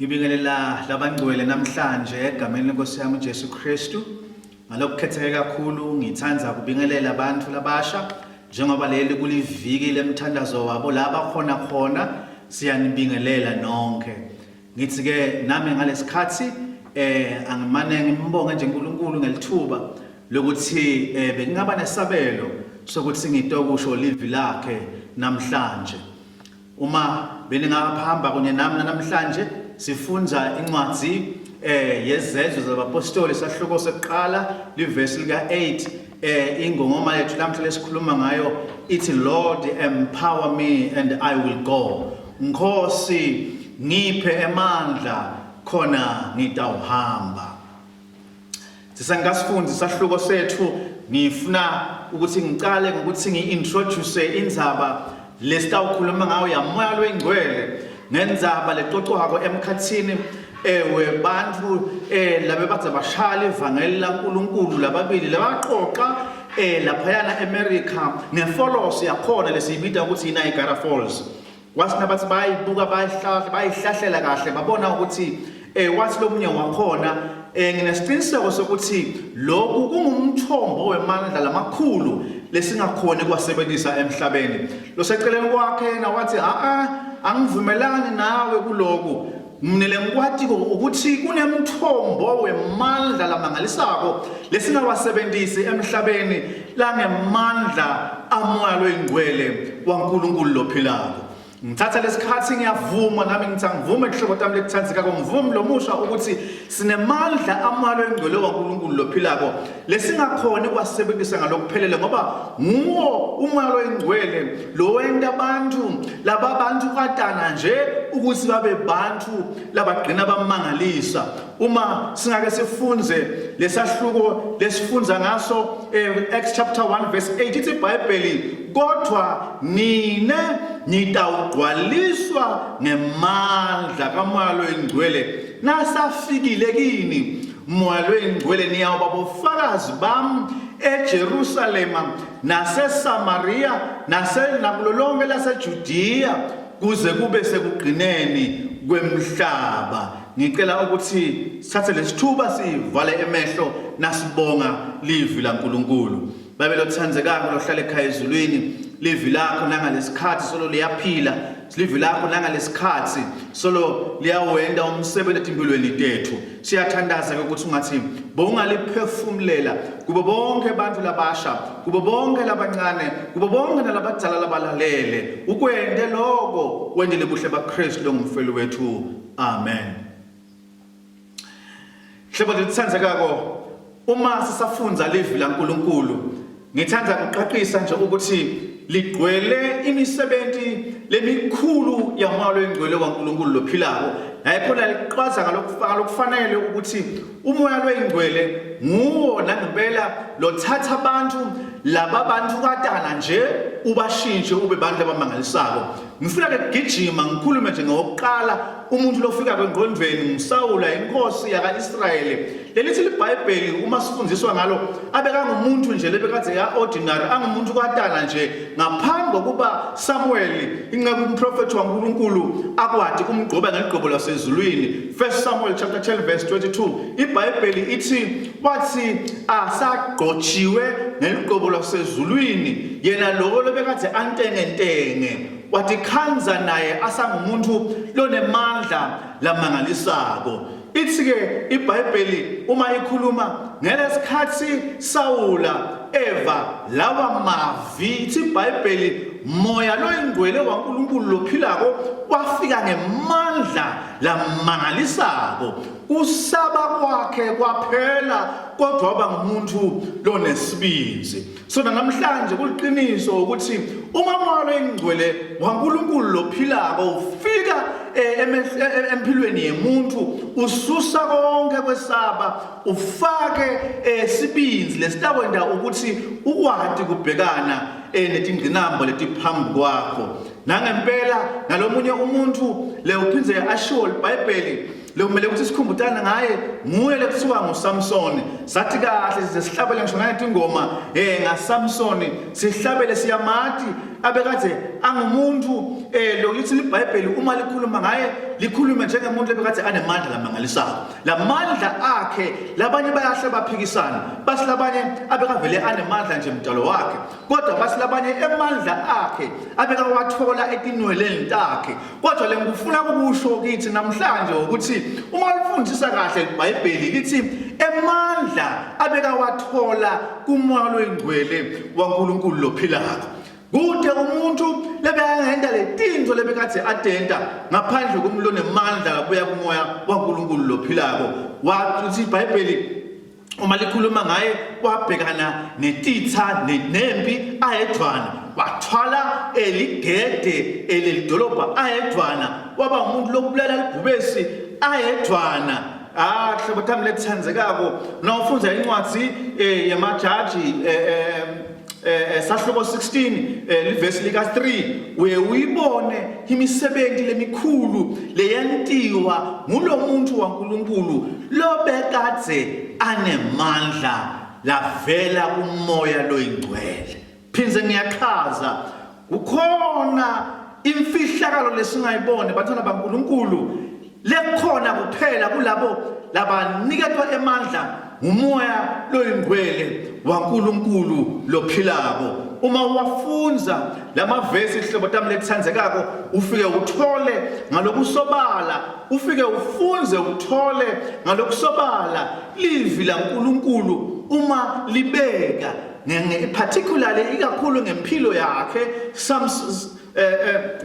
Ngibingelela labangcwele namhlanje egameni lenkosi yami uJesu Kristu. Ngalokukhetheke kakhulu ngithanda kubingelela abantu labasha njengoba leli kuliviki lemthandazo wabo la bakhona khona siyanibingelela nonke. Ngithi ke nami ngalesikhathi eh angimane ngimbonge nje uNkulunkulu ngelithuba lokuthi eh bengingaba nesabelo sokuthi ngitokusho livi lakhe namhlanje. Uma beningahamba kunye nami namhlanje sifunda incwadi eh yezenzo zabapostoli sahluko sekuqala livesi lika 8 eh ingongoma yethu namhla lesikhuluma ngayo ithi Lord empower me and I will go. Nkosi ngiphe emandla khona ngitawuhamba. Sisengikasifundi isahluko sethu ngifuna ukuthi ngiqale ngokuthi ngi-introduce indzaba lesitawukhuluma ngayo yamoya loyingcwele ngendzaba lecocwako emkhathini ewe bantu eh labe badze bashaya ivangeli laNkuluNkulu lababili labaqoqa eh laphayana eAmerica ngefolosi yakhona lesiyibita ukuthi iNiagara Falls Wathi nabathi bayayibuka bayihlahla bayihlahlela kahle babona ukuthi eh wathi lomunye wakhona eh nginesiqiniseko sokuthi lokhu kungumthombo wemandla lamakhulu lesingakhoni kuwasebenzisa emhlabeni. Loseceleni kwakhe yena wathi a a angivumelani nawe kuloku Mina lengikwatiko ukuthi kunemthombo wemandla lamangalisako lesingawasebenzisi emhlabeni langemandla amoya loyingcwele waNkulunkulu lophilako. Ngithatha lesikhathi ngiyavuma nami ngithi angivume tihlobo tami lekuthandzekako ngivume lomusha ukuthi sinemandla amoya loyingcwele waNkulunkulu lophilako lesingakhoni kuwasebenzisa ngalokuphelele ngoba nguwo umoya loyingcwele lo wenta abantu laba bantu kwatana nje ukuthi babe bantu labagcina bamangalisa uma singake sifunze lesahluko lesifunza ngaso eh, Acts chapter 1 verse 8 ithi iBhayibheli kodwa nine nitawugcwaliswa ngemandla kaMoya loyingcwele nasafikile kini Moya loyingcwele niyawuba bofakazi bami eJerusalema naseSamariya nase nakulo lonke laseJudiya kuze kube sekugcineni kwemhlaba. Ngicela ukuthi sithathe lesithuba sivale emehlo nasibonga livi laNkulunkulu. Babe lothandzekako lohlala ekhaya ezulwini, livi lakho nangalesikhathi solo liyaphila, livi lakho nangalesikhathi solo liyawenda umsebenzi etimpilweni tethu. Siyathandaza ke ukuthi ungathi bowungaliphefumulela kubo bonke abantu labasha, kubo bonke labancane, kubo bonke nalabadzala labalalele. Ukwente loko wendele buhle baKristu longumfeli wethu. Amen. Hlobo lelitsandzekako uma sisafundza livi laNkulunkulu ngithanda ukuqaqisa nje ukuthi Ligcwele imisebenzi lemikhulu yaMoya loyiNgcwele waNkulunkulu lophilako. Nayikhona liqwaza ngalokufanele ukuthi uMoya loyiNgcwele nguwo nangempela lothatha abantu laba bantu katana nje ubashintshe ube bantu abamangalisako. Ngifuna ke kugijima ngikhulume nje ngokuqala umuntu lofika kwengqondweni nguSawula inkosi yaka-Israyeli. Lelithi liBhayibheli uma sifundiswa ngalo abekangumuntu nje lebekade ya ordinary angumuntu kwatala nje ngaphambi kokuba Samuel inceku umprofethi waNkulunkulu akwati kumgqoba ngeligqobo lasezulwini. 1 Samuel chapter 10 verse 22 iBhayibheli ithi wathi asagqotshiwe ngeligqobo lasezulwini yena lowo lobekade antengentenge watikhandza naye asangumuntu lonemandla lamangalisako. Ithi-ke iBhayibheli uma ikhuluma ngelesikhathi Sawula eva lawa mavi, ithi iBhayibheli moya loyingcwele waNkulunkulu lophilako wafika ngemandla lamangalisako. Kusaba kwakhe kwaphela kodwa waba ngumuntu lonesibindzi. So namhlanje kuliqiniso ukuthi uma umoya loyingcwele waNkulunkulu lophilako ufika eh, eh, eh, empilweni yemuntu ususa konke kwesaba ufake sibinzi lesitakwenda ukuthi ukwati kubhekana netingqinamba letiphambi kwakho. Nangempela nalomunye umuntu le uphindze ashiwo liBhayibheli Lokumele ukuthi sikhumbutane ngaye nguye lekuthiwa nguSamsoni. Sathi kahle size sihlabele ngisho naleti ngoma eh ngaSamsoni sihlabele siyamati abekade angumuntu eh lokuthi liBhayibheli uma likhuluma ngaye likhulume njengemuntu ebekade anemandla lamangalisako. Lamandla akhe labanye bayahle baphikisana basi labanye abekavele anemandla nje mdalo wakhe kodwa basi labanye emandla akhe abekawathola etinweleni takhe. Kodwa lengikufuna kukusho kithi namhlanje ukuthi uma ulifundisa kahle iBhayibheli lithi emandla abekawathola kumoya loyingcwele waNkulunkulu lophilako. Kude umuntu lebekangenta letinto lebekade atenta ngaphandle komuntu lonemandla labuya kumoya waNkulunkulu lophilako. Wathi iBhayibheli uma likhuluma ngaye wabhekana netitha nempi ayedwana wathwala eligede elelidolobha ayedwana waba umuntu lokubulala libhubesi ayedwana. Ah, hlobo thami lethandekako nawufunda incwadi eh, yemajaji eh, eh, sahluko 16 livesi lika 3 uye uyibone imisebenzi lemikhulu leyentiwa ngulomuntu waNkulunkulu lobekadze anemandla lavela kumoya loyingcwele. Phindze ngiyachaza kukhona imfihlakalo lesingayiboni bantwana baNkulunkulu lekhona kuphela kulabo labaniketwa emandla ngumoya loyingcwele waNkulunkulu lophilako. Uma uwafundza lamavesi ihlobo tami letitsandzekako ufike uthole ngalokusobala, ufike ufundze uthole ngalokusobala livi laNkulunkulu uma libeka particularly ikakhulu ngempilo yakhe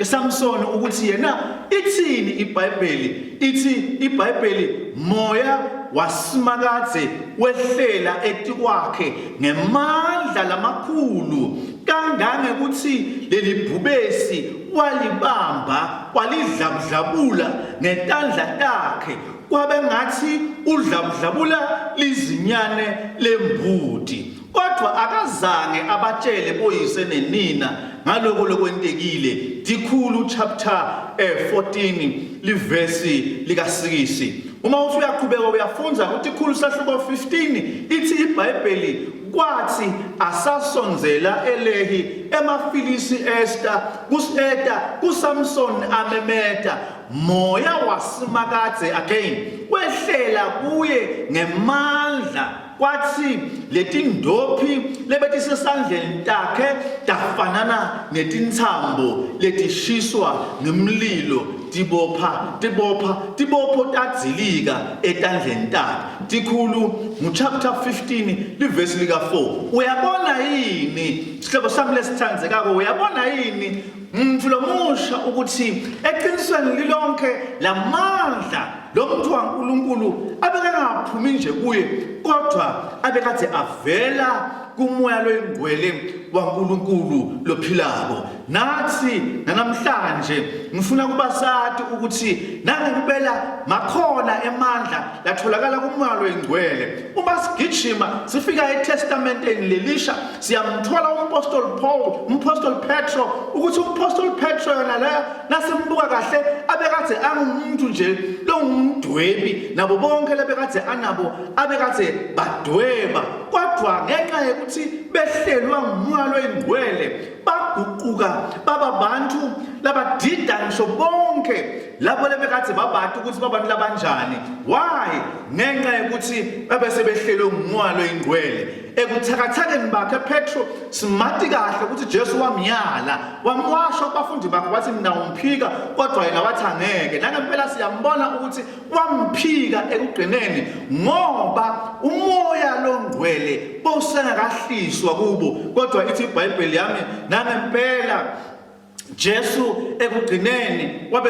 Samson ukuthi yena ithini iBhayibheli. Ithi iBhayibheli moya wasimakadze wehlela etikwakhe ngemandla lamakhulu kangangekuthi leli bhubesi walibamba walidlabudlabula ngetandla takhe kwabe ngathi udlabudlabula lizinyane lembuti. Kodwa akazange abatshele boyise nenina ngaloko lokwentekile. Tikhulu chapter 14 livesi likasikisi. Uma uthi uyaqhubeka uyafunza kuTikhulu sahluko 15 ithi iBhayibheli kwathi asasondzela eLehi emaFilisi esta kuseta kuSamson amemeta moya wasimakadze again wehlela kuye ngemandla. Kwathi letindophi lebetisesandleni takhe tafanana netintsambo letishiswa ngemlilo tibopha tibopha tibopho tadzilika etandleni takhe. Tikhulu nguchapter 15 livesi lika 4. Uyabona yini sihlobo sami lesithandzekako, uyabona yini? Muntu lomusha ukuthi eqinisweni lilonke lamandla lo muntu waNkulunkulu abekangaphumi nje kuye kodwa abekade avela kumoya loyingcwele waNkulunkulu lophilako. Nathi nanamhlanje ngifuna kuba sathi ukuthi nangempela makhona emandla latholakala kumoya loyingcwele. Uma sigijima sifika eTestamenteni lelisha siyamthola umpostoli Paul, umpostoli Petro, ukuthi umpostoli Petro yona leyo nasimbuka kahle abekade angumuntu nje longumdwebi nabo bonke lebekade anabo abekade badweba, kodwa ngenxa yokuthi behlelwa ngumoya loyingcwele baguquka baba bantu labadida ngisho bonke labo lebekade babati ukuthi babantu labanjani. Why? Ngenxa yokuthi babe sebehlelwe ngumoya loyingcwele. Ekuthakathakeni bakhe Petro simati kahle ukuthi Jesu wamyala, wamwasho kubafundi bakhe wathi mina umphika, kodwa yena wathi angeke. Nangempela siyambona ukuthi wamphika ekugcineni ngoba umoya longcwele bowusengakahliswa kubo. Kodwa ithi iBhayibheli yami nangempela Jesu ekugcineni wabe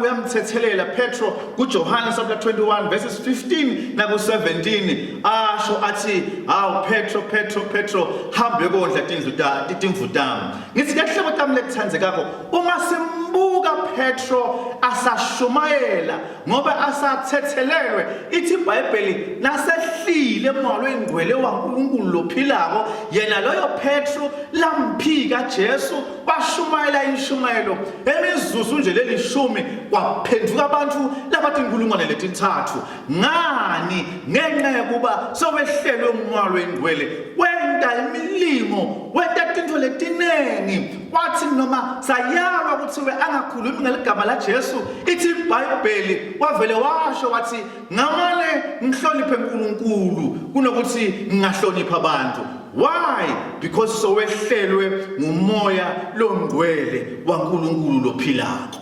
uyamthethelela Petro kuJohane chapter 21 verses 15 naku-17, asho athi, hawu Petro, Petro, Petro, hambe kondla tindlu timvu tami. Ngithi ke hlobo tami lekuthandzekako, uma simbuka Petro asashumayela ngoba asathethelelwe, ithi iBhayibheli nasehlile moya loyingcwele waNkulunkulu lophilako, yena loyo Petro lamphika Jesu bashumayela inshumayelo emizuzu nje lelishumi, kwaphenduka abantu labatinkulungwane letintsatfu. Ngani? Ngenxa yokuba sowehlelwe umoya loyingcwele, wenta imilingo, wenta tintfo letinengi. Wathi noma sayalwa kuthiwe angakhulumi ngeligama laJesu, ithi iBhayibheli wavele washo wathi ngamane ngihloniphe uNkulunkulu kunokuthi ngingahlonipha abantu. Why? Because sowehlelwe ngumoya longcwele waNkulunkulu lophilako.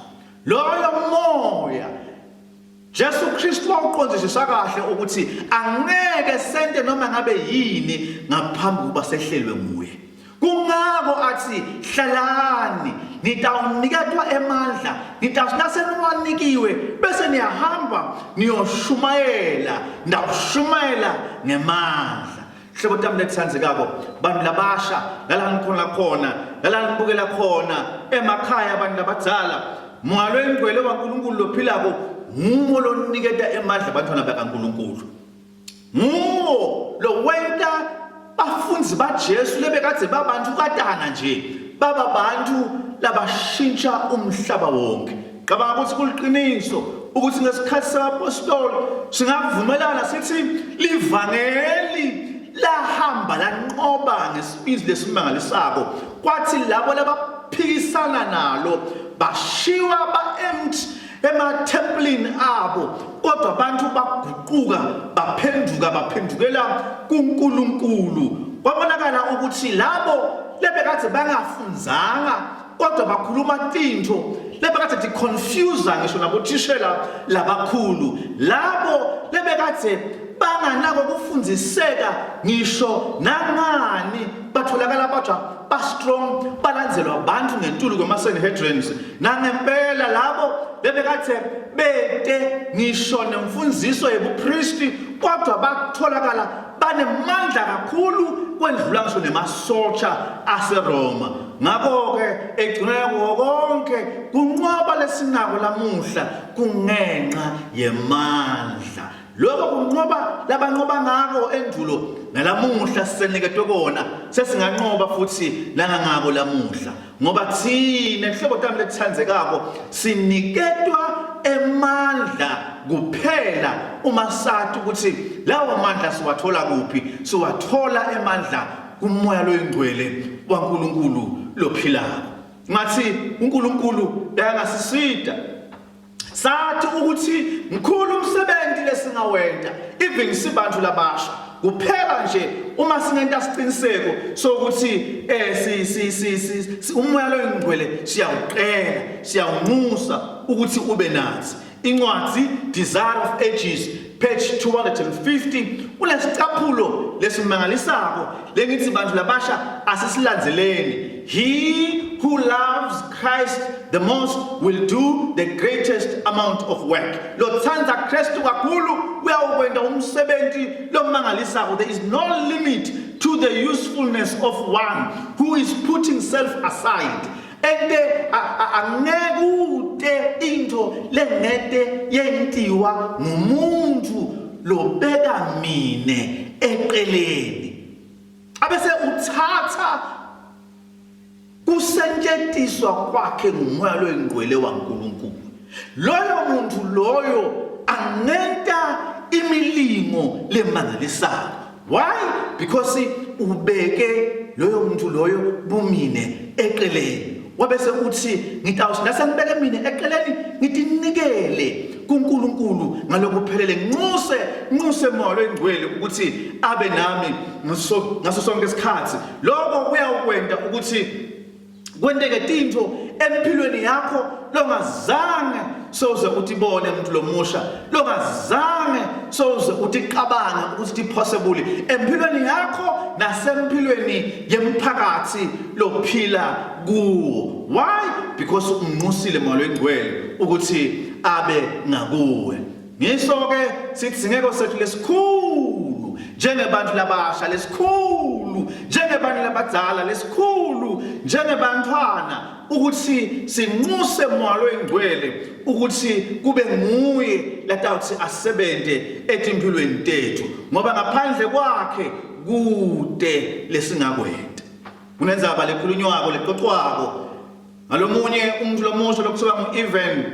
Loyo moya Jesu Kristu wawuqondisisa kahle ukuthi angeke sente noma ngabe yini ngaphambi kuba sehlelwe nguye. Kungako athi hlalani nitawuniketwa emandla, nitawuthi naseniwanikiwe bese niyahamba niyoshumayela, nitawushumayela ngemandla. Hlobo tami letitsandzekako, bantu labasha lala ngikhona khona, lala ngibukela khona emakhaya, abantu labadzala, moya loyingcwele waNkulunkulu lophilako nguwo loniketa emandla abantwana bakaNkulunkulu. Nguwo lowenta bafundzi baJesu lebekadze babantu katana nje baba bantu labashintsha umhlaba wonke. Cabanga ukuthi kuliqiniso ukuthi ngesikhathi sabapostoli singavumelana sithi livangeli lahamba lanqoba ngesibindi lesimangalisako, kwathi labo labaphikisana nalo bashiwa ba-empty emathempelini abo, kodwa abantu baguquka baphenduka baphendukela kuNkulunkulu. Kwabonakala ukuthi labo lebekade bangafunzanga kodwa bakhuluma tintfo lebekade ti-confuse ngisho nabothishela labakhulu, labo lebekade banganako kufundziseka ngisho nangani, batholakala bajwa ba-strong, balandzelwa abantu ngentulu kwema-Sanhedrins. Nangempela labo bebekade bete ngisho nemfundziso yebupristi, kodwa batholakala banemandla kakhulu kwendlula ngisho nemasosha aseRoma. Ngakho-ke egcinweni kwako konke kunqoba lesinako lamuhla kungenxa yemandla. Lokho kunqoba labanqoba ngako endulo nalamuhla siseniketwe kona, sesinganqoba futhi nangangako lamuhla. Ngoba thina nhlobo tami letitsandzekako siniketwa emandla kuphela uma sati ukuthi lawo mandla siwathola kuphi. Siwathola emandla kumoya loyingcwele waNkulunkulu lophilako. Ngathi uNkulunkulu bekangasisita sathi ukuthi mkhulu umsebenzi lesingawenta even sibantu labasha, kuphela nje uma singenta siqiniseko sokuthi eh si si si umoya loyingcwele siyawuqela, siyawunxusa ukuthi ube nathi. Incwadi Desire of Ages page 250 kunesicaphulo lesimangalisako lengithi bantu labasha asisilandzeleni. He who loves Christ the most will do the greatest amount of work. Lotsandza Kristu kakhulu uyawukwenta umsebenti lomangalisako. There is no limit to the usefulness of one who is putting self aside. Ente angeke ute into lengete yentiwa ngumuntu lobeka mine eqeleni. Abese uthatha Kusentshentiswa kwakhe ngumoya loyingcwele waNkulunkulu. Loyo muntu loyo angenta imilingo lemangalisako. Why? Because ubeke loyo muntu loyo bumine eqeleni. Wabese uthi ngitawuthi nasengibeke mina eqeleni ngitinikele kuNkulunkulu ngalokuphelele nxuse nxuse moya loyingcwele ukuthi abe nami ngaso sonke isikhathi. Lokho kuyawukwenta ukuthi kwenteke tintfo emphilweni yakho longazange soze utibone umuntu lomusha longazange soze uticabange ukuthi ti-possible emphilweni yakho nasemphilweni yemphakathi lophila kuwo. Why? Because umnxusile Moya Longcwele ukuthi abe ngakuwe. Ngiso-ke sidzingeko sethu lesikhulu njengebantu labasha lesikhulu njengebantu labadzala lesikhulu njengebantwana ukuthi sinxuse moya loyingcwele ukuthi kube nguye latawuthi asebente etimphilweni tethu ngoba ngaphandle kwakhe kude lesingakwenta. Kunendzaba lekhulunywako lexoxwako ngalomunye umuntu lomusha lokuthiwa ngu-Evan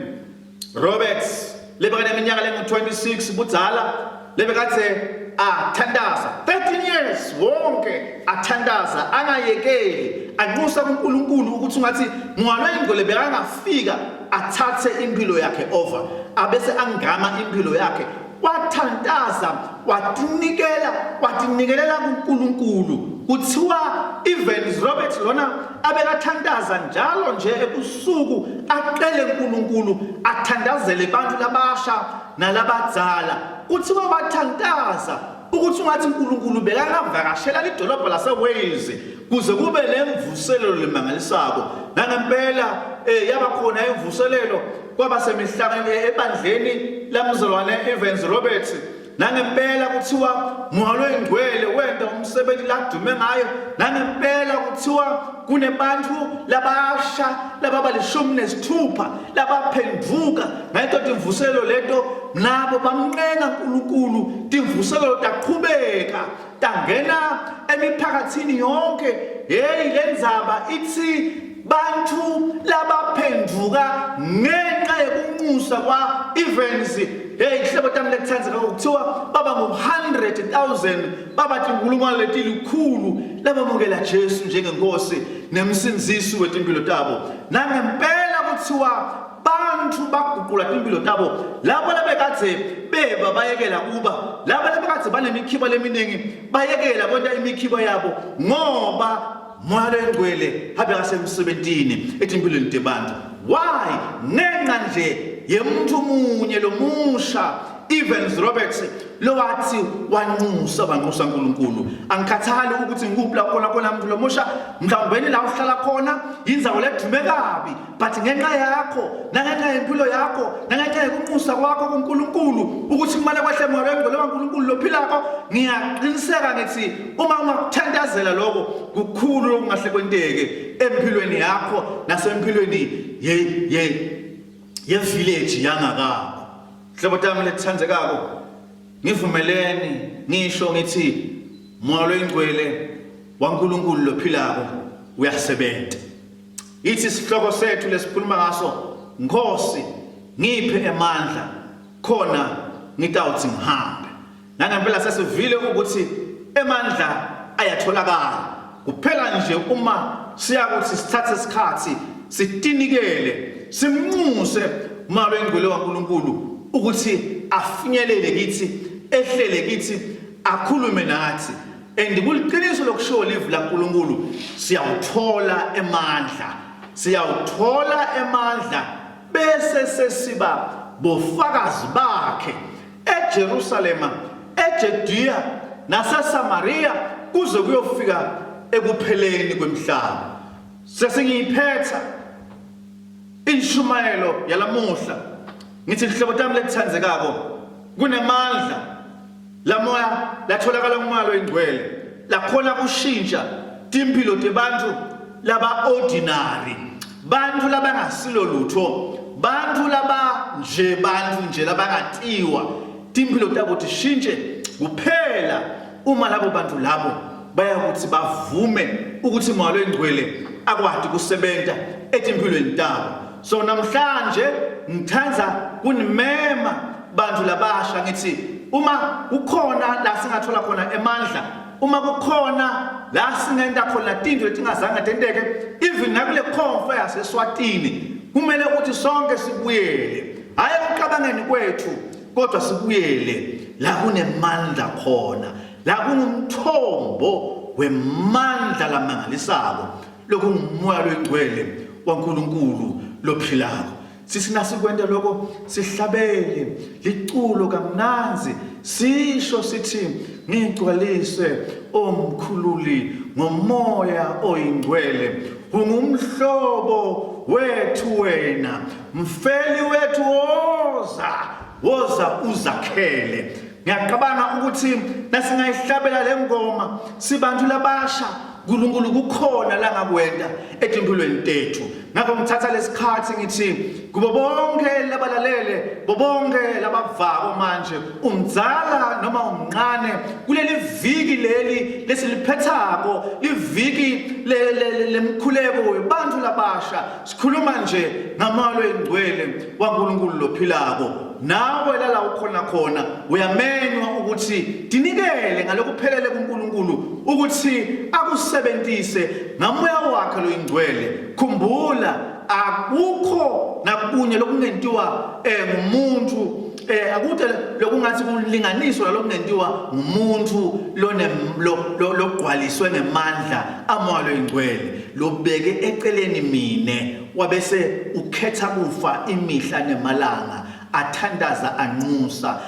Roberts lebekaneminyaka lengu-26 budzala lebekathe athandaza 13 years wonke athandaza angayekeli anxusa kuNkulunkulu ukuthi ungathi ngwalo ingcwele bekangafika athathe impilo yakhe over abese angama impilo yakhe wathandaza watinikela watinikelela kuNkulunkulu. Kuthiwa Evans Roberts lona abekathandaza njalo nje ebusuku acele uNkulunkulu athandazele abantu labasha nalabadzala. Kuthiwa wathandaza ukuthi ungathi uNkulunkulu bekangavakashela lidolobha laseWales kuze kube lemvuselelo lemangalisako. Nangempela eh, yaba khona imvuselelo kwaba semihlanganweni ebandleni lamzalwane Evans Roberts. Nangempela kuthiwa Moya loyingcwele wenta umsebenzi ladume ngayo. Nangempela kuthiwa kunebantu labasha lababa 16 labaphenduka ngaleto timvuselelo leto, nabo bamncenga uNkulunkulu, timvuselelo taqhubeka tangena emiphakathini yonke. Hey, lenzaba ithi bantu labaphenduka ngenxa yokunxusa kwa Evans. Hey, ihlobo tami lekuthandzeka kuthiwa baba ngu-100,000 baba tinkulungwane letilikhulu labamukela Jesu njengenkosi nemsindzisi wetimpilo tabo. Nangempela kuthiwa bantu baguqula timpilo tabo labo labekadze beba bayekela kuba labo labekadze banemikhiba leminingi bayekela kwenta imikhiba yabo ngoba Moya loyingcwele habe kasemsebentini etimpilweni tebantu. Why? Ngenxa nje yemuntu munye lomusha Evans Roberts lowathi wanxusa wanxusa uNkulunkulu. Angikhathali ukuthi ngikuphi la khona khona umuntu lomusha, mhlawumbeni la uhlala khona yindzawo ledume kabi, but ngenxa yakho nangenxa yempilo yakho nangenxa yokunxusa kwakho kuNkulunkulu ukuthi kumele kwehle moya wengcwele waNkulunkulu lophilako, ngiyaqiniseka ngithi uma ungakuthandazela lokho kukhulu lokungahle kwenteke empilweni yakho nasempilweni ye ye ye village yangakabo. Hlobo tami letithandzekako, ngivumeleni ngisho ngithi moya loyingcwele waNkulunkulu lophilako uyasebenza. Ithi isihloko sethu lesikhuluma ngaso, Nkosi ngiphe emandla khona ngitawuthi ngihambe. Nangempela sesivile ukuthi emandla ayatholakala kuphela nje uma siyakuthi sithathe isikhathi sitinikele simnxuse uMoya loyingcwele waNkulunkulu ukuthi afinyelele kithi, ehlele kithi, akhulume nathi. And kuliqiniso lokushiwo livi laNkulunkulu, siyawuthola emandla, siyawuthola emandla bese sesiba bofakazi bakhe eJerusalema, eJudiya naseSamariya kuze kuyofika ekupheleni kwemhlaba. Sesingiyiphetha inshumayelo yalamuhla ngithi lihlobo tami letithandzekako kunemandla lamoya latholakala kumoya loyingcwele lakhona kushintsha timphilo tebantfu laba ordinary bantfu labangasilo lutho bantfu laba nje bantfu nje labangatiwa timphilo tabo tishintshe kuphela uma labo bantu labo bayakuthi bavume ukuthi moya loyingcwele akwati kusebenta etimphilweni tabo. So namhlanje ngithanda kunimema bantu labasha ngithi uma kukhona la singathola khona emandla, uma kukhona la singenta khona tintfo letingazange tenteke even nakule khomfa yaseSwatini, kumele ukuthi sonke sibuyele, hhayi ekucabangeni kwethu, kodwa sibuyele la kunemandla khona, la kungumthombo wemandla lamangalisako, lokungumoya loyingcwele waNkulunkulu lophilako. Sisi nasikwenta lokho sihlabele liculo kamnandzi sisho sithi ngigcwalise omkhululi ngomoya oyingcwele, ungumhlobo wethu wena mfeli wethu, woza woza uzakhele. Ngiyacabanga ukuthi nasingayihlabela le ngoma sibantu labasha, uNkulunkulu kukhona langakwenta etimpilweni tethu. Ngakho ngithatha lesikhathi ngithi kubo bonke labalalele, bobonke labavako manje, umdzala noma umncane, kuleli viki leli lesiliphethako, liviki lemkhuleko webantu labasha, sikhuluma nje ngamoya loyingcwele waNkulunkulu lophilako. Nawe lala ukhona khona uyamenywa ukuthi tinikele ngalokuphelele kuNkulunkulu ukuthi akusebentise ngamoya wakhe loyingcwele. Khumbula, akukho nakunye lokungentiwa ngumuntu, akute lokungathi kulinganiswa nalokungentiwa ngumuntu logcwaliswe ngemandla amoya loyingcwele, lobeke eceleni mine wabese ukhetha kufa imihla nemalanga, athandaza anxusa.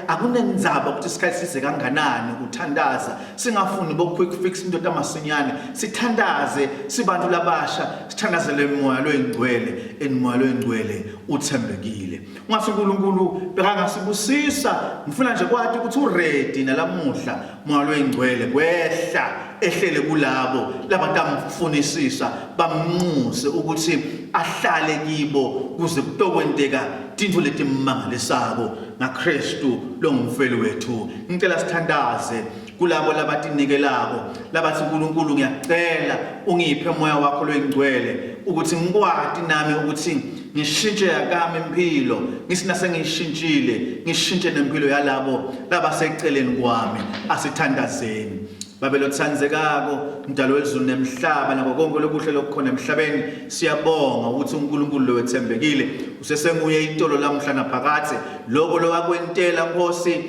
Akunendzaba ukuthi isikhathi size kanganani ukuthandaza, singafuni bo quick fix into tamasinyane, sithandaze sibantu labasha, sithandazele moya loyingcwele, enimoya loyingcwele uthembekile. Ungathi uNkulunkulu bekangasibusisa, ngifuna nje kwati ukuthi uready nalamuhla moya loyingcwele kwehla ehlele kulabo labatamfunisisa bamnxuse ukuthi ahlale kibo kuze kutokwenteka tintfo letimangalisako ngaKristu longumfeli wethu. Ngicela sithandaze kulabo labatinikelako labathi uNkulunkulu ngiyacela ungiphe moya wakho loyingcwele ukuthi ngikwati nami ukuthi ngishintshe yakami impilo, ngithi nasengiyishintshile ngishintshe nempilo yalabo labaseceleni kwami. Asithandazeni. Babe lotsandzekako, mdalo wezulu nemhlaba nako konke lokuhle lokukhona emhlabeni, siyabonga ukuthi uNkulunkulu lowethembekile usesenguye itolo lamuhla naphakadze. Loko lowakwentela Nkosi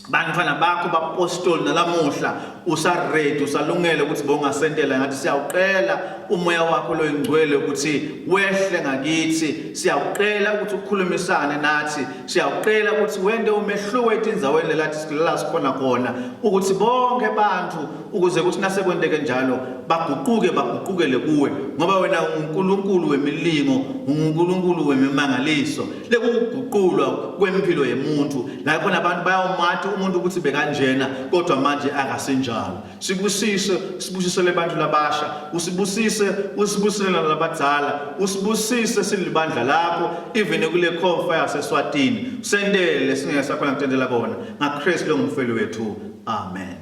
bantfwana bakho bapostoli nalamuhla usaredi, usalungele ukuthi bongasentela ngathi. Siyawuqela umoya wakho loyingcwele ukuthi wehle ngakithi, siyawuqela ukuthi ukhulumisane nathi, siyawuqela ukuthi wente umehluko etindzaweni lelathi la sikhona khona, ukuthi bonke bantfu ukuze kuthi nasekwenteke njalo baguquke baguqukele kuwe, ngoba wena unguNkulunkulu wemilingo, unguNkulunkulu wemimangaliso lekuguqulwa kwempilo yemuntu la khona abantu bayawumati umuntu ukuthi bekanjena kodwa manje akasenjalo. Sibusise, sibusisele abantu labasha, usibusise, usibusise nalabadzala, usibusise silibandla lakho even kule khomfa yaseSwatini, sentele singeke sakhona kutentela kona ngaKristu longumfeli wethu. Amen.